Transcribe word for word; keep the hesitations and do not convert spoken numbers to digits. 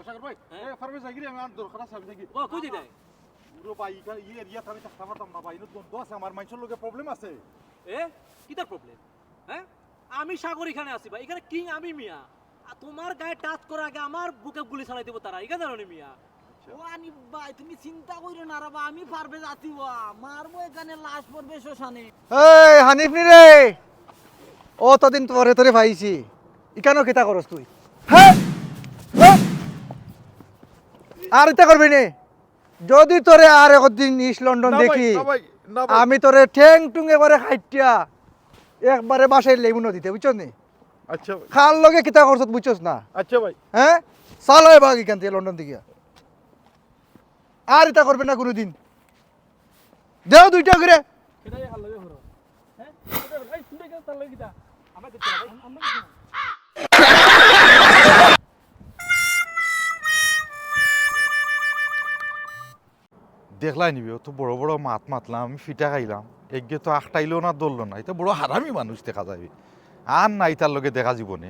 সাগর ভাই, হ্যাঁ? এ, পারভেজ, যাইগি রে, আমার দরকার আছে, আমি যাইগি। ও, কই যাইতায়? ওরে ভাই, ইখান, ই এরিয়াত আমি থাকতাম পারতাম না ভাই, ইনো দ্বন্দ্ব আছে, আমার মাইনষর লগে প্রবলেম আছে। এ? কিতার প্রবলেম? হ্যাঁ? আমি সাগর ইখানে আছি ভাই, ইখানে কিং আমি মিয়া। আর তুমার গায়ে টাচ করার আগে আমার বুকে গুলি চালাই দিবো তারা, ইখান জানো নি মিয়া? ও আনিফ ভাই, তুমি চিন্তা করিও না রে বা, আমি পারভেজ আছি ওয়া, মারমু ইখানে, লাশ পড়বে শ্মশানে। এই হানিফ নি রে, অতদিন পরে তোরে পাইছি, ইখানো কিতা করস তুই? হ্যাঁ? হ্যাঁ? আর ইতা করবি নি? যদি তোরে আর একদিন ইস্ট লন্ডন না ভাই, দেখি, না ভাই, না ভাই। আমি তোরে ঠ্যাং টুঙে করে খাইটিয়া একবারে বাসায় লেবু নদীতে, বুঝছস নি? আচ্ছা ভাই। কার লগে কিতা করছত বুঝছস না? আচ্ছা ভাই। হ্যাঁ? চালায় বাগ ইখান থাকি লন্ডন থাকি। আর ইতা করবে না কুনুদিন। দেও দুইটা করে। দেখলায় নি বে, অত বড় বড় মাত মাতলাম, আমি ফিটা খাইলাম, এগিয়ে তো আখটাইলো না, ধরলো না। ইটা বড় হারামি মানুষ দেখা যায়। আর না ইতার লগে দেখা জীবনে।